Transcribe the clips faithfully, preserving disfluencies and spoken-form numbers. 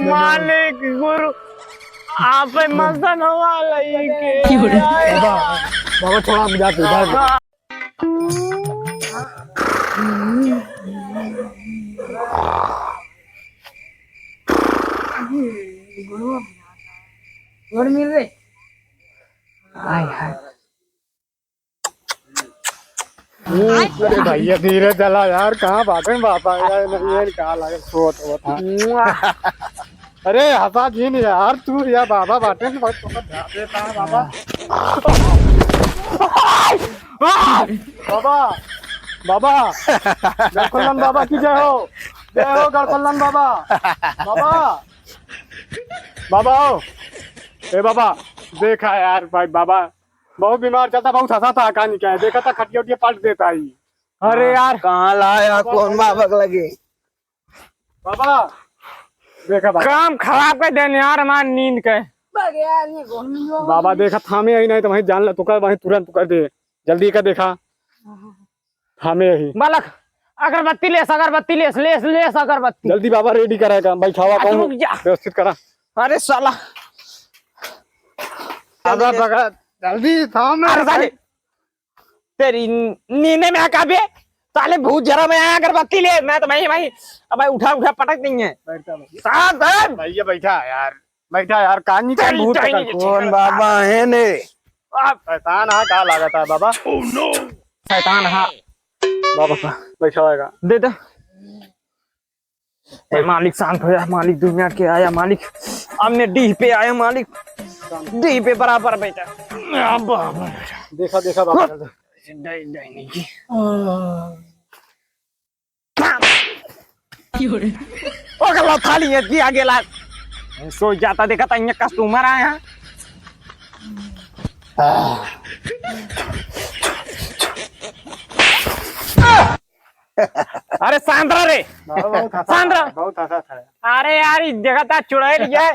मालिक गुरु, आप मसन वाला ही के। बाबा, बाबा, थोड़ा हम जाते हैं, बाबा। गोड़ मिल रे। हाय, हाय। अरे भैया, धीरे चला यार, कहाँ बाटे बाबा? यार, नहीं, यार, कहाँ लगे? सोत, सोत, हाँ। अरे हंसा जी नहीं यार, तू या बाबा बाटे न, बहुत पकड़ ध्यान देता है बाबा। बाबा, बाबा, गढ़कल्लन बाबा की जय हो, जय हो गढ़कल्लन बाबा, बाबा, बाबा हो, ए बाबा, देखा यार भाई बाबा, बहुत बीमार चलता, बहुत हंसा था, कहानी क्या है, देखा था खटिया उटिया पलट देता ही। अरे यार। कहाँ लाया, कौन बाबा के लगे? बाबा, देखा बाबा। काम खराब कर देने यार हमार नींद के। बाबा देखा थामे ही नहीं तो वहीं जान ला, तू कर वहीं तुरंत कर दे, जल्दी कर देखा। थामे ही। बालक, अगरबत्ती लेस, अगरबत्ती लेस, लेस, लेस अगरबत्ती। जल्दी बाबा रेडी करा का, बैठावा अच्छा, कौन रुक जा। व्यवस्थित करा। अरे साला। दादा भगत, जल्दी थामे। अरे साले, तेरी नींद में आका बे, साले भूत जरा में आया, अगरबत्ती ले, मैं तो वहीं, वहीं, अब भाई उठा, उठा पटक देंगे। बैठा भाई। साहब, साहब। भैया बैठा यार, बैठा यार, कानी का तेरी भूत टाइम पकड़। ये कौन बाबा है ने? आप शैतान है, का लागत है बाबा? शैतान है। बाबा का। बैठा होएगा। दे दे। ए मालिक, शांत हो जा मालिक, दो मिनट के आया मालिक, हमने डीह पे आया मालिक, डीह पे बराबर बैठा। अब देखा, देखा बाबा। डाइन, डाइन नहीं की। ओ गला थाली है, दिया गेला। सो जाता देखा था, ये कस्टमर आया। अरे सांद्रा रे। बाबा बहुत हंसा सांद्रा। था, बहुत हंसा था। अरे यार, इस जगह ता चुड़ैल ये।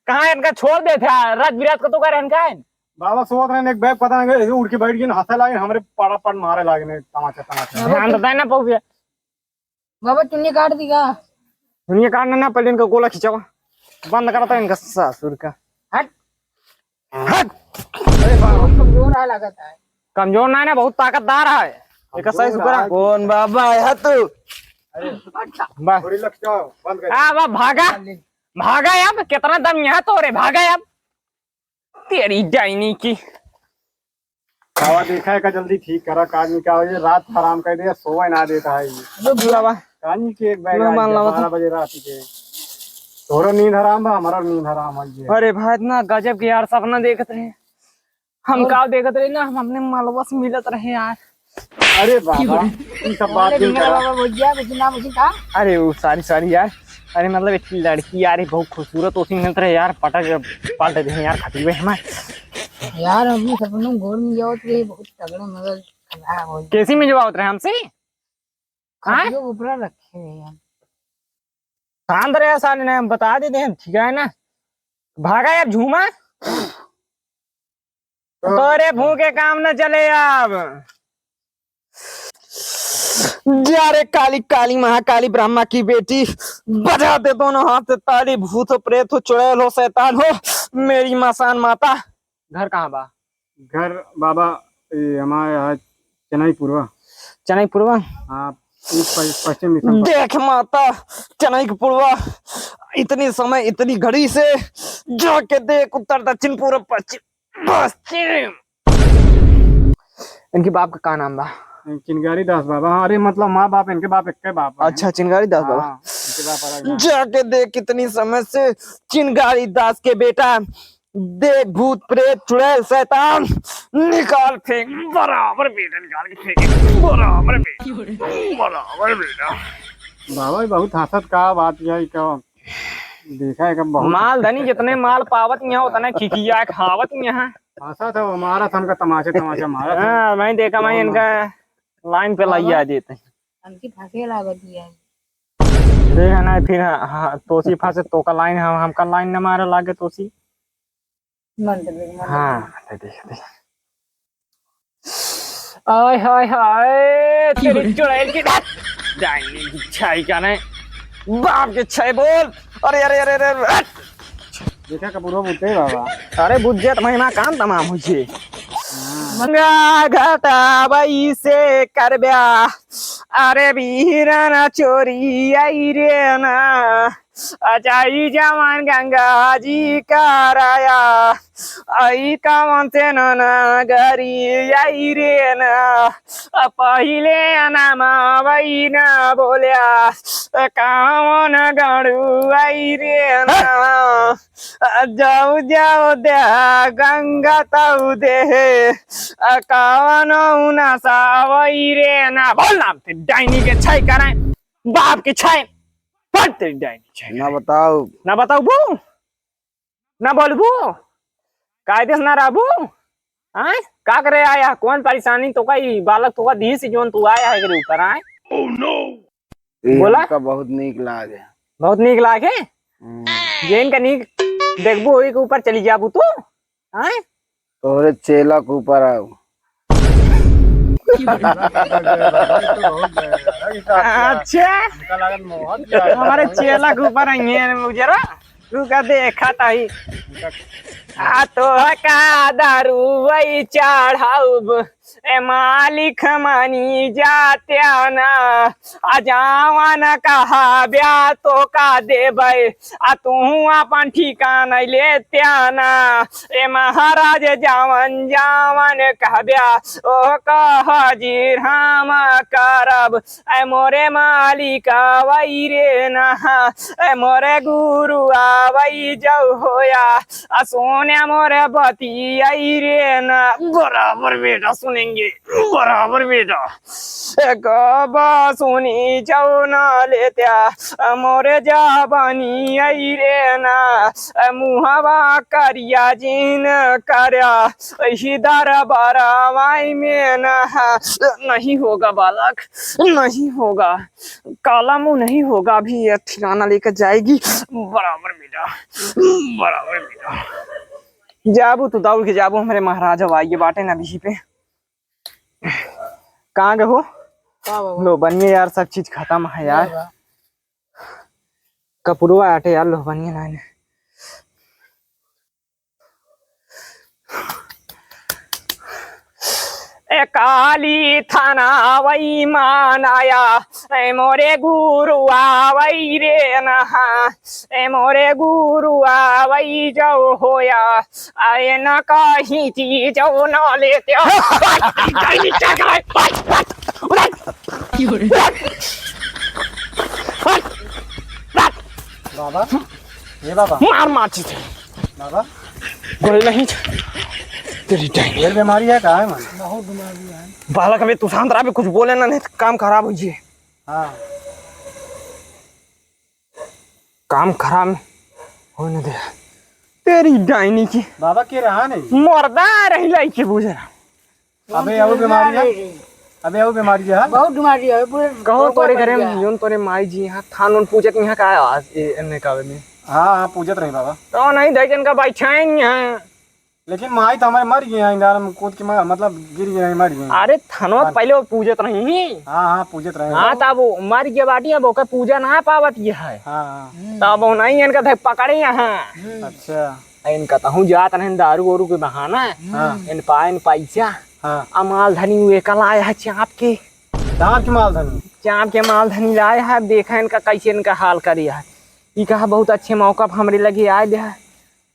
कहाँ इनका छोड़ दे था? रात बिरात को तो करे इनका है। बाबा सोत रहे, एक बैग पता नहीं, ऐसे उड़ के बैठ गए, हंसे लागे, हमरे पड़ा पड़ मारे लागे ने, तमाचा, तमाचा। ध्यान तो देना पउबे। बाबा चुन्नी काट दी का? चुन्नी काटना ना, पहले इनका गोला खिंचावा। बंद करता है इनका ससुर का। हट। हट। अरे बाबा। बहुत कमजोर है लगता है। कमजोर ना है ना, बहुत ताकतदार है। एक सही सुकरा। कौन बाबा है तू? अरे, बस। थोड़ी लग जाओ, बंद कर। आ, बा, भागा। भागा अब, कितना दम यहाँ तो रे, भागा अब। तेरी डाइनी की। बाबा देखा है का, जल्दी ठीक करा, काज में क्या हो, ये रात हराम कर दिया, सोवे ना देता है ये। लो बुलावा। कानी के एक बैग लो आज मान लावा बारह तो। बजे रात के। तोरो नींद हराम बा, हमारा नींद हराम है ये। अरे भाई, इतना गजब के यार सपना देखत रहे। हम और का देखत रहे ना, हम अपने मलबा से मिलत रहे यार। अरे बाबा, ई सब बात अरे नहीं मेरा करा। बाबा बोल दिया, लेकिन ना मुझे कहा। अरे वो सॉरी, सॉरी यार। अरे मतलब एक लड़की यार, ये बहुत खूबसूरत ओसी मिलत रहे यार, पटक पलट दे यार, खटिए हमार। यार, हम सपनों में गोड़ में जावत रहे, बहुत तगड़ा मगर खराब हो गया। कैसी में जवावत रहे हमसे? हाँ? खटियो ऊपर रखे रहे हम। शांत रहे साले ने, हम बता देते हैं, ठीक है ना? भागा यार झूमा। तोरे भूखे काम न चले अब। जा रे काली, काली महाकाली ब्रह्मा की बेटी, बजा दे दोनों हाथ से ताली, भूत हो, प्रेत हो, चुड़ैल हो, शैतान हो, मेरी मसान माता। घर कहाँ बा? घर बाबा, ये हमारे यहाँ चेन्नई पूर्वा। चेन्नई पूर्वा? हाँ, ईस्ट पश्चिम दिशा में। देख माता, चेन्नई पूर्वा, इतनी समय, इतनी घड़ी से जाके देख उत्तर दक्षिण पूर्व पश्चिम। बस। इनके बाप का का नाम बा? चिनगारी दास बाबा। हाँ, अरे मतलब माँ बाप, इनके बाप एक के बाप है। अच्छा, चिनगारी दास बाबा। हाँ, इनके बाप अलग नाम। जाके देख कितनी समय से चिनगारी दास के बेटा, देख भूत प्रेत चुड़ैल शैतान निकाल फेंक, बराबर बेटा निकाल के फेंक, बराबर बेटा, बराबर बेटा। बाबा बहुत हंसत का बात यही का। देखा है कब बहुत। माल धनी जितने माल पावत यहाँ, उतने खिखिया खावत यहाँ। हंसा था, मारा था हमका तमाचे, तमाचे मारा था। हाँ, मैं देखा, मैं इनका लाइन पे लाइया देते। हमकी फंसे लागत ही है। देख ना, फिर हाँ, हाँ, तोसी फंसे, तोका लाइन, हम, हमका लाइन न मारे लागे तोसी। मन तो देख, मन तो हाँ, देख। दे, दे, दे। आय, हाय, हाय, तेरी चुड़ैल की डांट। डाइनी की छाई का नहीं। बाप के छै बोल। अरे, अरे, अरे, अरे, हट। देखा कपूरो बुझते बाबा। अरे बुझ जात महिमा काम तमाम होइ छे। हाँ। गंगा घाटा वैसे करब्या, अरे बीरन चोरी आई रे ना। अजाई जवन गंगा जी कराया, आई कवन से ननगरी आई रे ना। अ पहिले नामा वही ना बोल्या, अ कवन गड़ू आई रे ना। अ जाऊ जाऊ दे गंगा तऊ दे, अ कवन उनसा वही रे ना। बोल नाम ते डाइनी के छै कराए, बाप के छै। फट तेरी डाइनी छै। ना बताऊ। ना बताऊ बू? ना बोलबू? कायदे से ना रहबू? आय? का करे आया? कौन परेशानी तोका ई बालक तोका दी से जोन तू आया है एकरे ऊपर, आय? ये बोला? हमका बहुत नीक लागे। बहुत नीक लागे? हम्म। जेन का नीक देखबू ओही के ऊपर चली जाबू तू? आय? तोहरे चेला के ऊपर आऊ। अच्छा, हमका लागल मोहन जी आए। हमारे चेला के ऊपर आई है जरा, तू का देखा ताई। आ तो का दारू वही चढ़ाउब, ए मालिक मानी जात्या ना, आ जावन कहा ब्या तो का देबै, आ तू अपन ठिकाना लेत्या ना। ए महाराज जावन जावन कहब्या, ओ कह हाजिर हम करब। ए मोरे मालिक आवई रे ना, ए मोरे गुरु आवई जौ होया, आ सोन्या मोरे बतियाई रे ना। बराबर बेटा सुनेंगे, बराबर बेटा। एक बात सुनी जाओ ना लेत्या, मोरे जबानी आई रे ना, मुहवा करिया जिन कर्या, इही दरबारवाई में ना, नहीं होगा बालक, नहीं होगा, काला मुंह नहीं होगा, अभी ये ठिकाना लेकर जाएगी। बराबर बेटा, बराबर बेटा। जाबू तू दौड़ के जाबू, हमरे महाराज अब आइए बाटे ना बिही पे। कहाँ गए हो? का बाबा? लो बनिए यार, सब चीज खत्म है यार। का बा? कपुरवा आटे यार, लो बनिए ना ने। ए काली थाना वही मानाया, ए मोरे गुरु आवई रे नहा, ए मोरे गुरु आवई जौ होया, आए न कहीं चीज न लेते। क्या करे? बाबा, ए बाबा। मार मार चीज। बाबा। गोली नहीं। तेरी टाइम। ये बीमारी है, का है मन? बहुत बीमारी है। बालक हमें तू शांत रहा, कुछ बोले ना, नहीं तो काम खराब हो जाए। हाँ। काम खराब हो न दे। तेरी डाइनी की। बाबा के रहा नहीं? मर्दा रही लाई के बुझ रहा। अबे, अउ बीमारी है? अबे, अउ बीमारी है? बहुत बीमारी है, पूरे कहो बहुत तोरे घरे बीमारी है। में जोन तोरे माई जी यहाँ थान उन पूजत यहाँ का आज ए, एन्ने कावे में? हाँ, हाँ, पूजत रही बाबा। तो नहीं दे जन का बैठाइन यहाँ। लेकिन माई तो हमारे मर गई है, इंदार में कूद के मर, मतलब गिर गई है, मर गई है। अरे थानवा हाँ। पहले वो पूजत रही। हाँ, हाँ, पूजत रही। हाँ, तब वो मर गया बाटी, अब ओकर पूजा ना पावत ये है। हाँ, हाँ। तब वो नहीं इनका धक पकड़े यहाँ। अच्छा। इनका तहूँ जात रहन दारू ओरू के बहाना। हाँ। इन पाए इन पैसा। हाँ। आ मालधनी उ एकला आया है चाँप के। चाँप के मालधनी? चाँप के मालधनी लाया है, अब देखा इनका कैसे इनका हाल करी है। ई कहा बहुत अच्छे मौका पर हमरे लगे आए दे है।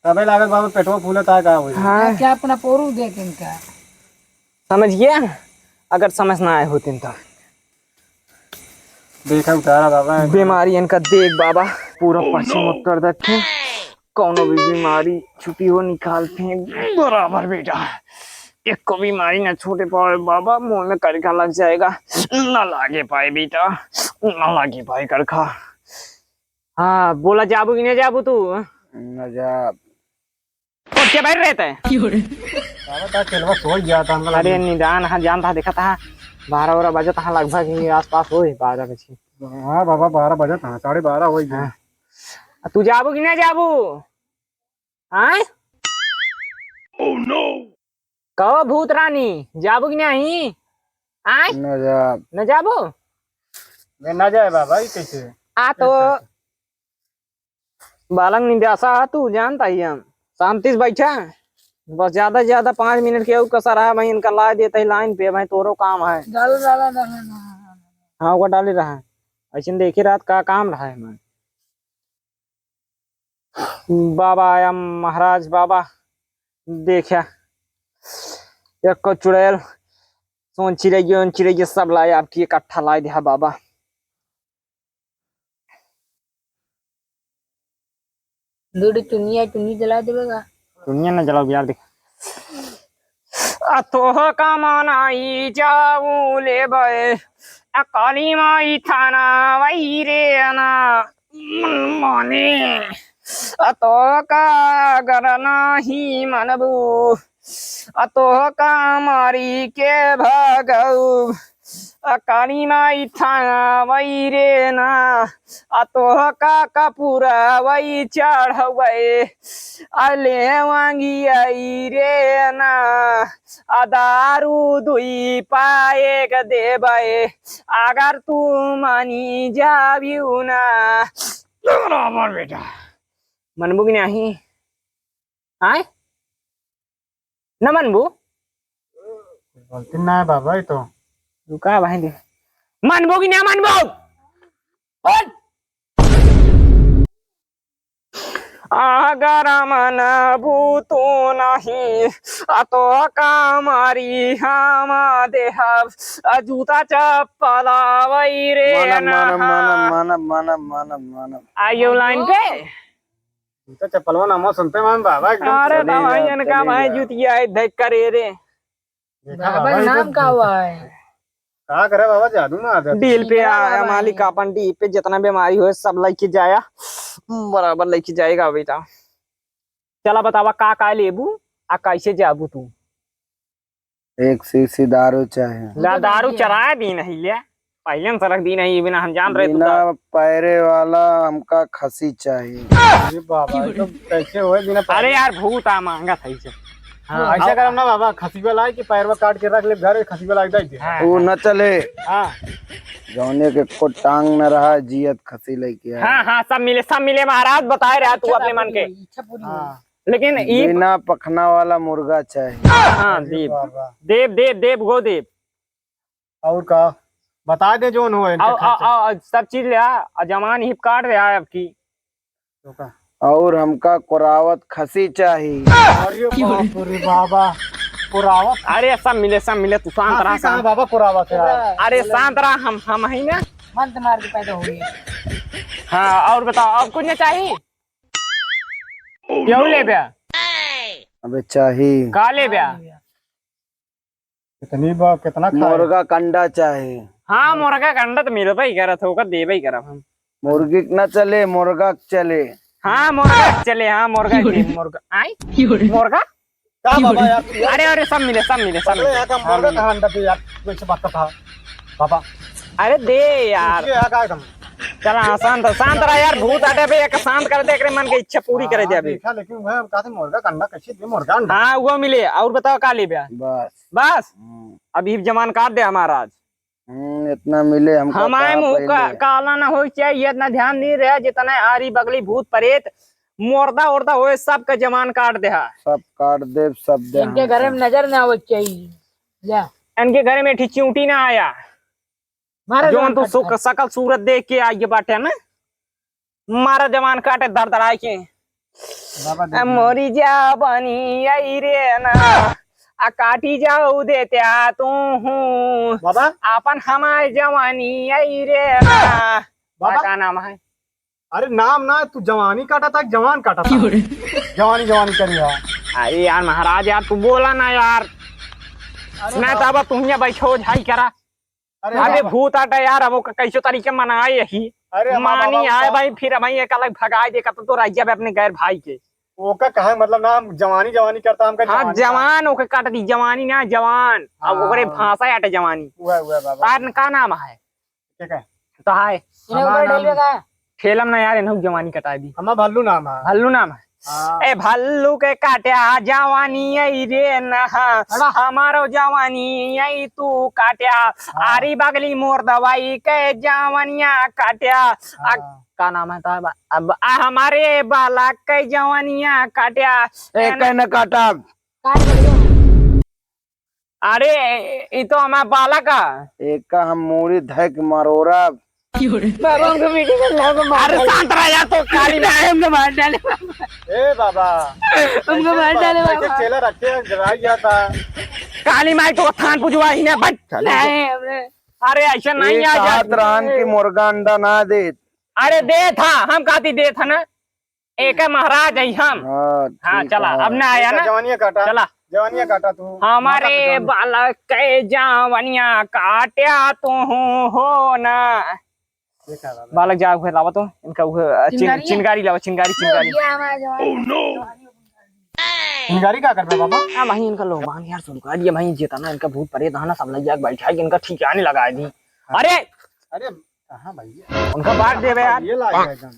तबे लागत बाबा पेटवा फूलत है का होई? हाँ। क्या अपना पोरू देख इनका। समझ गया? अगर समझ ना आए होते तो। देखा उतारा बाबा। बीमारी इनका देख बाबा, पूरा पश्चिम उत्तर दक्षिण, कौनो भी बीमारी छुपी हो निकालते हैं बराबर बेटा। एक को बीमारी ना छूटे पावे बाबा, मुंह में करखा लग जाएगा, ना लागे पाए बेटा, ना लागे पाए करखा। हाँ, बोला जाबू कि नहीं जाबू तू? ना जाब। ओके भाई रहता है। बाबा, ता खेलवा सो गया था, हमका अरे लगे। निदान, हाँ, जानता है, देखा था, बारह वारह बजे था, लगभग ही आसपास होई, बारह बजे। हाँ बाबा, बारह बजे था, साढ़े बारह होई गया। हाँ। आ, तू जाबू कि ना जाबू? आय? कहो भूत रानी, जाबू कि नहीं? आय? ना जाब। ना जाबू? मैं ना जाए बाबा, ई कैसे? आ तो कैसे? बालक निराशा है तू, जानता ही हम। शांति से बैठा, बस ज्यादा से ज्यादा पाँच मिनट के और कसर है भाई, इनका ला देते ही लाइन पे भाई, तोरो काम है। डालो, डालो, डालो, डालो। हाँ, वो डाले रहा है। ऐसे देखे रात का काम रहा है हमारे। बाबा आया महाराज, बाबा देखा, एक को चुड़ैल, सोन चिड़ैया, ओन चिड़ैया सब लाए, आपकी इकट्ठा लाए दिया बाबा। दो ठो चुनिया, चुनी जला देबे का? चुनिया ना जलाओ यार, देख। आ तोह का मनाई जाऊ लेबे, आ काली माई थाना वही रे ना मन माने। आ तोह का अगर नाही मनबू, आ तोह का मारी के भागऊ, आ काली माई थाना वही रे ना, आ तोह का कपूरा वही चढ़वे, आ ले वांगी आई रे ना, आ दारू दुई पाएक देबे, अगर तू मानी जाबिउ ना। बराबर बेटा। मनबू कि नाही? आय? न मनबू? गलती ना है बाबा, ये तो। रुका भाई दे। मनबू कि ना मनबू? बोल। अगर मनबू तो नहीं, आ तो का मारी हम देहब, आ जूता चप्पल आवई रे मानब, मानब, नहा। मानब, मानब, मानब, मानब, मानब। आइयो लाइन पे। जूता चप्पलवा नामो सुनते मन बाबा एकदम अरे चले तमाई जात, इनका चले भाई जात। जूतिया है, देख करे रे। देखा बाबा बाबा, के ये नाम तो का हुआ है? का करे बाबा, जादू में आ जाते। डील पे सिंगड़ा आया बाबा मालिक है। अपन डील पे जितना बीमारी होए सब लेके जाया, बराबर लेके जाएगा बेटा। चला बतावा का का लेबू आ कैसे जाबू तू? एक शीशी दारू चाहे। ला, दारू चलाए दी नहीं ले, पहले से रख दी नहीं, बिना हम जान रहे तू बिना का। पैरे वाला हमका खसी चाही। अरे बाबा, ये तो कैसे होए बिना पैरे? अरे यार, भूत आ मांगा था इसे। हाँ, ऐसा करम ना बाबा, खसीबा लाए कि पैरवा काट के रख ले, घर खसीबा लाए दे दे। हाँ, ऊ हाँ। न चले। हाँ। जौने के को टांग न रहा, जियत खसी लेके आए। हाँ, हाँ, सब मिले, सब मिले महाराज, बताए रहा तू इच्छा अपने पूरी मन के। होई, इच्छा पूरी होई। हाँ। लेकिन ई बिना पखना वाला मुर्गा चाही। हाँ, अरे देव। बाबा। देव, देव, देव, गो देव। और का? बता दे जौन हो इनके आओ, आओ, खर्चा। आओ, आओ, सब चीज ले आ, आ जवान हिप काट दे आ अब की। तो का? और हमका कोरावत खसी चाही। अरे बाप रे बाबा, कोरावत? अरे सब मिले, सब मिले, तू शांत रहा, खसी कहाँ शांत। बाबा कोरावत है यार? अरे शांत रहा, हम, हम ही ना। मंत मार के पैदा हुई। हाँ, और बताओ, और कुछ ना चाहिए? केहू लेबे? अबे चाही। का लेबे? कितनी बा, कितना खाए? मुर्गा कंडा चाही। हाँ, मुर्गा कंडा तो मिलबे ही करत, ओकर देबे ही करब हम। मुर्गी के ना चले, मुर्गा के चले। हाँ, मुर्गा के चले, हाँ, मुर्गा के, मुर्गा। आई? मुर्गा? का बाबा यार, तू यार अरे, अरे, सब मिले, सब मिले, सब पकड़े मिले। यहाँ का हाँ, मुर्गा मिले। का अंडा पे यार, तू ऐसे बात करता है, बाबा। अरे, दे यार। ये यहाँ का है तुम? चला, हाँ, शांत, शांत रहा यार, भूत आटे पे एक शांत कर दे, एकरे मन के इच्छा पूरी करे दे हाँ, अभी। देखा, लेकिन वह कहते मुर्गा का अंडा कैसे दे, मुर्गा अंडा? हाँ, वो मिले, और बताओ का लेबे? बस। बस? हम्म। अभी जवान काट दे हमारा आज। हम्म, इतना मिले हमका हमारे का मुंह का पहले? काला ना हो चाहिए, इतना ध्यान नहीं रहा, जितना आरी बगली भूत प्रेत, मुर्दा उर्दा होए, सबका जवान काट दे हा। सब काट दे, सब दे इनके हमका। घर में नजर ना आवे चाहिए। जा। इनके घर में एक ठे चिउँटी ना आया। मारा जौन जवान तू काट सुक-, दे। सकल सूरत देख के आइए बाटे ना। मारा जवान काटे दरदराए के। बाबा आ देख। मोरी जवानी आई रे ना, आ काटी जाऊ देत्या तू हूँ। बाबा? आपन हमार जवानी आई रे ना। बाबा? का नाम है? अरे नाम ना, तू जवानी काटा था, जवान काटा था। क्यों रे? जवानी, जवानी करी है। अरे यार महाराज यार, तू बोला ना यार। अरे ना बाबा। तो अब तुम यहाँ बैठो, झाई करा। अरे अबे बाबा। भूत आटा यार, अब ओका कैसो तरीके मनाए यही। अरे हमार मानी बाबा आए का भाई, फिर भाई एक अलग भगाए दे, कब तो रह जाबे अपने गैर भाई के। ओका कहे मतलब ना, हम जवानी जवानी करता, हमका हाँ, जवानी जवान ओके काट दी, जवानी ना जवान। अब हाँ। ओकरे भाषा आटे जवानी। उहे, उहे बाबा। तार का नाम है? ठीक है। तो हाय। इन्हें हमार ऊपर नाम डालिएगा। खेलम ना यार, इन्हों जवानी कटा दी। हमार भल्लू नाम है। भल्लू नाम है। हाँ। ए भल्लू के काट्या जवानी आई रे नहा, अड़ा। हमारो जवानी आई तू काट्या। हाँ। आरी बगली मोर दवाई के जवानिया काट्या। आ, हाँ। का नाम है तो अब, अब आ हमारे बालक के जवानिया काट्या। ए, एन- कहने काटा। काट बढ़िया। अरे, ई तो हमार बालक है। एका हम मूड़ी धैक मरोरब। बाबा, हमको वीडियो में लाओ, मार अरे, डाले। शांत रह यार, तो काली माई हमको मार डाले। ए बाबा, हमको मार डाले, बाबा। चेला रखे हैं, डराई जाता। काली माई तो थान पुजवा ही ना, बट। नहीं, हमने अरे, ऐसे नहीं एक आ जात। हाथ रहन की मुर्गा अंडा ना देत। अरे, देत हा, हम कहती देत हा ना। एका महाराज है हम। हाँ, हाँ, ठीक चला, है। अब ना आया ना। जवानिया काटा। चला। जवानिया काटा तू। हमारे बालक के जवानिया काट्या तू हो ना। देखा बाबा। बालक जा, उहे लावा तो, इनका उहे, अ, चिन-, चिंगारी है? चिंगारी लावा, चिंगारी, चिंगारी। ये हमारा जवानी। चिंगारी का करबे बाबा? हाँ भाई, इनका लोग बांध यार, सुन कर ये भाई, जितना इनका भूत प्रेत है ना, सब लग जाके बैठा है, इनका ठिकाने लगा दी। हाँ। अरे! अरे, कहाँ भैया? उनका बांट देबे यार। ये लाग गया एकदम।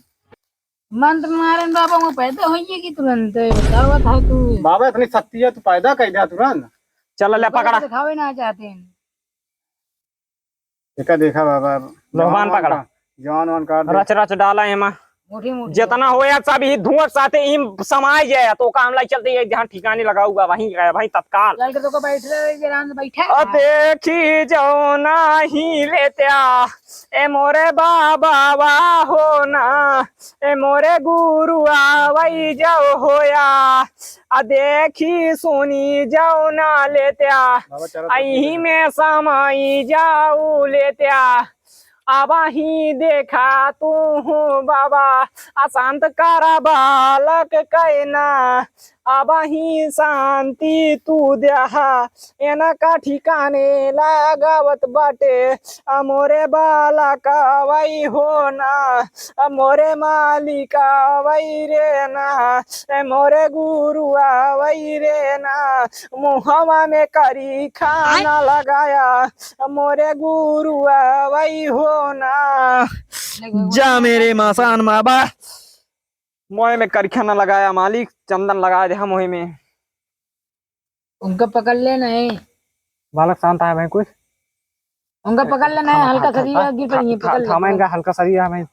मंत्र मारन बाबा, वो पैदा होइए कि तुरंत बतावत है तू। बाबा, इतनी शक्ति है, तू पैदा कर दिया तुरंत। चल, ले, पकड़ा। दिखावे ना चाहते हैं। एका देखा बाबा, लोहबान जवान पकड़ा। का, जवान वान काट दे। रच रच डाला एमा। मोटी मोटी। जितना हो यार, सब ही धुआं साथे ही समाय जाए, तो काम लाई चलते ये जहाँ ठिकाने लगाऊगा, वहीं गए भाई तत्काल। चल के तो को बैठ रहे, ये राम बैठा। अब देखी जाओ ना ही लेत्या, ए मोरे बाबा वा हो ना, ए मोरे गुरु आवई जाओ होया, आ देखी सुनी जाओ ना लेत्या, बाबा चलो तो अही में समाई जाओ लेत्या। अब ही देखा तू हूँ बाबा, अशांत करा बालक कहना, अब ही शांति तू द्याहा, एनका ठिकाने लगावत बाटे। अ मोरे बालक आवई हो ना, अ मोरे मालिक आवई रे ना, अ मोरे गुरु आवई रे ना, मुहवा में करी खाना लगाया, अ मोरे गुरु आवई हो ना। जा मेरे मसान बाबा, मोए में करिखा न लगाया मालिक, चंदन लगा दे हम ओही में। उनका पकड़ ले नहीं। बालक शांत आया भाई कुछ। उनका पकड़ ले नहीं, हल्का शरीर गिर पड़ी है, पकड़ ले। थामा इनका हल्का शरीर है भाई।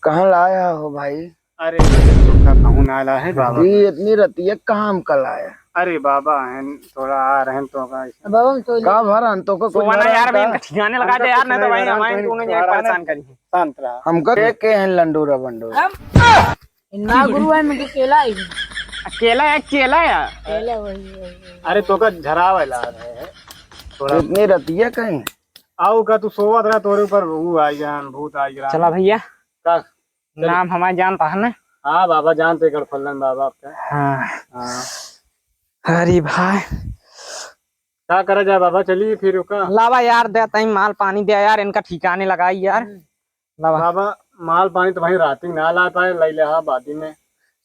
कहाँ लाया हो भाई? अरे, तोका कहूँ ना आला है बाबा। ये इतनी रतिया कहाँ हमका लाया? अरे बाबा, हैं थोड़ा आ रहे हैं तो का बाबा, हम सो ले। का भर हम तो को कुछ सोना भर यार, हम अभी का? इनका ठिकाने लगा दे यार, नहीं तो भाई हमारे दोनों जने परेशान करी। शांत रहा। हमका के, के हैं लंडूरा बंडूरा? हम? इन्ना गुरु है, मुझे केला है। केला है, केला है। केला वही, वही, वही। अरे तोका झरावे ला रहे हैं। थोड़ा इतनी रतिया कहीं? आओ का तू सोवत रहा, तोरे ऊपर वो आ गया, भूत आ गया। चला भैया। का? चल। नाम हमारे जानता है ना? हाँ बाबा, जानते गढ़ फल्लन बाबा आपका। हाँ। हाँ। अरे भाई। का करा जाए बाबा, चलिए फिर ओका। लावा यार, दे तई माल पानी दे यार, इनका ठिकाने लगाई यार। हम्म। लावा। बाबा, माल पानी तो भाई राती ना ला पाए, लई ले हाँ बादी में।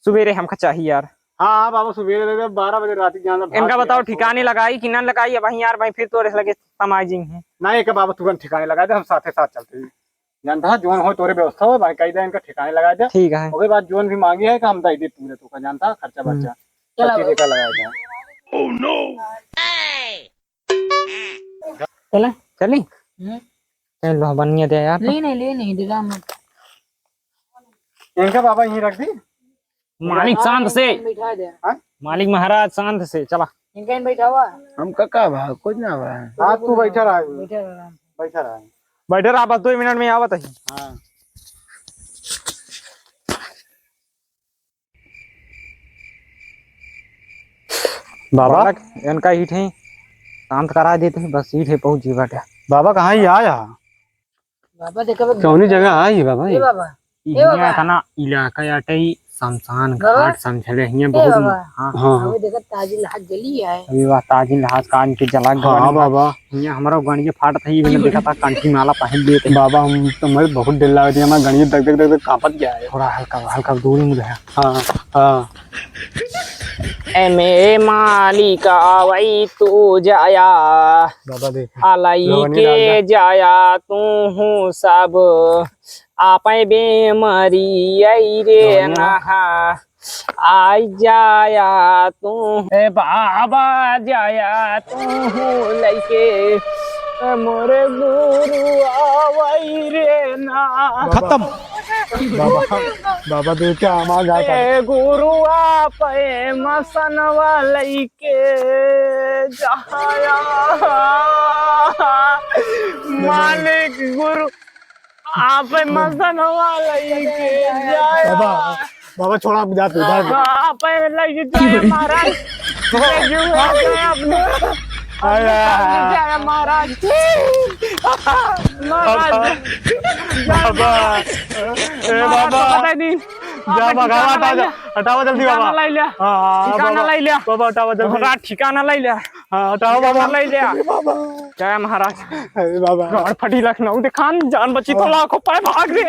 सुबेरे हमका चाहिए यार। हाँ, हाँ बाबा, सुबेरे दे दे, बारह बजे राती जाना, भाग इनका के बताओ यार, ठिकाने लगाई कि ना लगाई, अब भाई यार, भाई फिर तोरे लगे समाई जी हैं। ना, एक बाबा तुरंत ठिकाने लगा दे, हम साथे साथ चलते हैं। जानता है, जोन हो तोरे व्यवस्था हो भाई, कही दे इनका ठिकाने लगा दे। ठीक है। ओके बाद जोन भी मांगी है कि हम दे दे पूरे तोका, जानता है, खर्चा हम्म। बर्चा। चलो। पच्चीस का लगा दे। चले, चली? हम्म। चल लो, बनिया दे यार। ले नहीं, ले नहीं, दे दाम। इनका बाबा यहीं रख दी। मालिक शांत से। बैठा दे। हाँ? मालिक महाराज शांत से, चला। इनका इन बैठा हुआ। हमका का भा, कुछ ना भा। हाँ, तू बैठा रहा। बैठा रहा। बैठा रहा। बैठे रहा, बस दो मिनट में आवत है। हाँ। बाबा? बालक, इनका ईट है, शांत करा देते हैं, बस ईट है, पहुँच जी बाटे। बाबा, कहाँ ही आया? बाबा, देखा बा-, कौनी जगह आई बाबा? ए बाबा, ए यहाँ बाबा। का ना इलाका आटे ही शमशान बाबा। घाट समझले हियाँ ए बहुत बाबा। हाँ। हाँ, हाँ। अबे देखा ताजिल हाथ जली है। अबे वाह, ताजिल हाथ कान के जला हाँ, गवानी बाबा। हियाँ हमारा गणिये फाटत है, ये देखा था कंठी माला पहन लिए थे। बाबा, हम तो मरे बहुत डर लग रही है, हमारा गणिये दग दग दग दग कांपत गया है। थोड़ा हल्का, हल्का दूरी में रहा। हाँ, हाँ। ए मेरे मालिक आवई तू जाया, बाबा देख, अलई लवंगी के डाल दे। जाया तू हूँ सब, आपे बेमरी आई रे लवंगी ना। नहा। आई जाया तू, ए बाबा जाया तू लइके, ए मोरे गुरु आवई रे ना। खत्म। बाबा, बाबा देख के हमार जाता। ए गुरु आपे मसनवा लइके जाया। मालिक गुरु आपे मसनवा लइके जाया। बाबा, बाबा छोड़ा, हम जाते हैं, जाते हैं। आपे लइके जाया महाराज। लइके जाया अपने। आया। लइके जाया महाराज। महाराज। बाबा। ए महाराज बाबा। को बताई दी। जा आपे बाबा, ठिकाना हटावा, लइ लिया। हटावा जल्दी ठिकाना बाबा। लइ लिया। हाँ, हाँ, ठिकाना बाबा। लइ लिया। बाबा हटावा जल्दी। महाराज ठिकाना लइ लिया। हाँ, हटावा बाबा। लइ लिया। बाबा। जय महाराज। अरे बाबा। गाड़ फटी लखनऊ देखान, जान बची तो लाखों पाए भाग रे।